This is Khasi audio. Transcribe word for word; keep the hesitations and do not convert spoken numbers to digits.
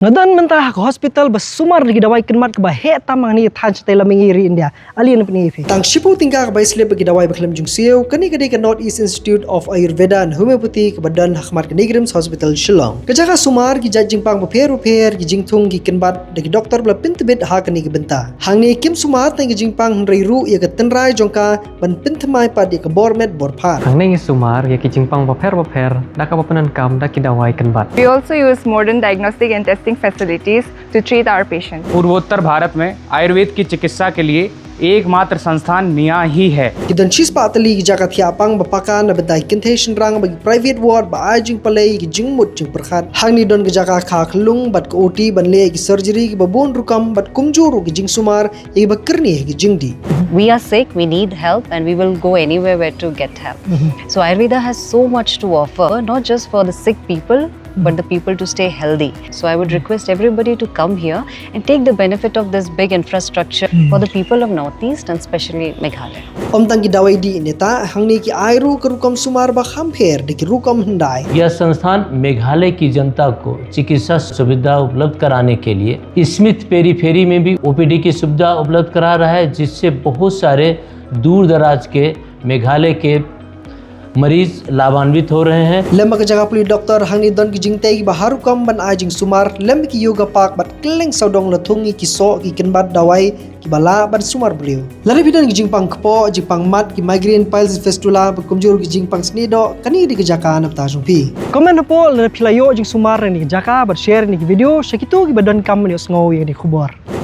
Nga don mynta ha ka hospital ba sumar da ki dawai kynbat kaba heh tam ha kane ka thaiñ shatei lam mihngi ri India. Ale ngan pyni ïa phi. Tang shiphew tyngka ka bai slip bad ki dawai ba khlem jingsiew. Kane ka dei ka North East Institute of Ayurveda and Homeopathy kaba don ha khmat kane ka RIMS Hospital Shillong. Ka jaka sumar ki jait jingpang bapher bapher, ki jingthung ki kynbat da ki doktor ba la pyntbit ha kane ka bynta. Hangne kim sumar tang ka jingpang hynrei ruh ïa ka tynrai jong ka ban pynthymmai pat ïa ka bor met bor phad. Hangne ngi sumar ïa ki jingpang bapher bapher da kaba pyndonkam da ki dawai kynbat. We also use modern diagnostic and testing facilities to treat our patients. पूर्वोत्तर भारत में आयुर्वेद की चिकित्सा के लिए एकमात्र संस्थान मियाँ ही है। Ki don shispah tylli ki jaka thiah pang ba paka na bynta ki kynthei shynrang bad ki private ward ba ai jingpalei ïa ki jingmut jingpyrkhat. Hangne don ka jaka kha khunlung bad ka O T ban leh ïa ki surgery kiba bun rukom bad kumjuh ruh ki jingsumar ïa kiba kyrni ha ki jingdih. We are sick, we need help, and we will go anywhere where to get help. So Ayurveda has so much to offer, not just for the sick people, but the people to stay healthy. So I would request everybody to come here and take the benefit of this big infrastructure for the people of Northeast and especially Meghalaya. Ym tang ki dawai dih ne ta, hangne ki ai ruh ka rukom sumar ba kham pher da ki rukom hyndai. यह संस्थान मेघालय की जनता को चिकित्सा सुविधा उपलब्ध कराने के लिए स्मिथ पेरीफेरी में भी ओपीडी की सुविधा उपलब्ध करा रहा है, जिससे बहुत सारे दूर दराज के मेघालय के मरीज लाभान्वित हो रहे हैं। Lem bad ka jaka pule doktor, hangne don ki jingtei kiba har rukom ban ai jingsumar, lem ki yoga park bad kylleng sawdong la thung ïa ki soh ki kynbat dawai kiba lah ban sumar briew. Lada phi don ki jingpang kpoh, jingpang mat, ki migraine, piles, fistula bad kumjuh ki jingpang snieh doh, kane ka dei ka jaka na bynta jong phi. Comment hapoh lada phi la ïoh jingsumar na kane ka jaka bad share ïa kane ka video sha kito kiba donkam ban ïohsngew ïa kane ka khubor.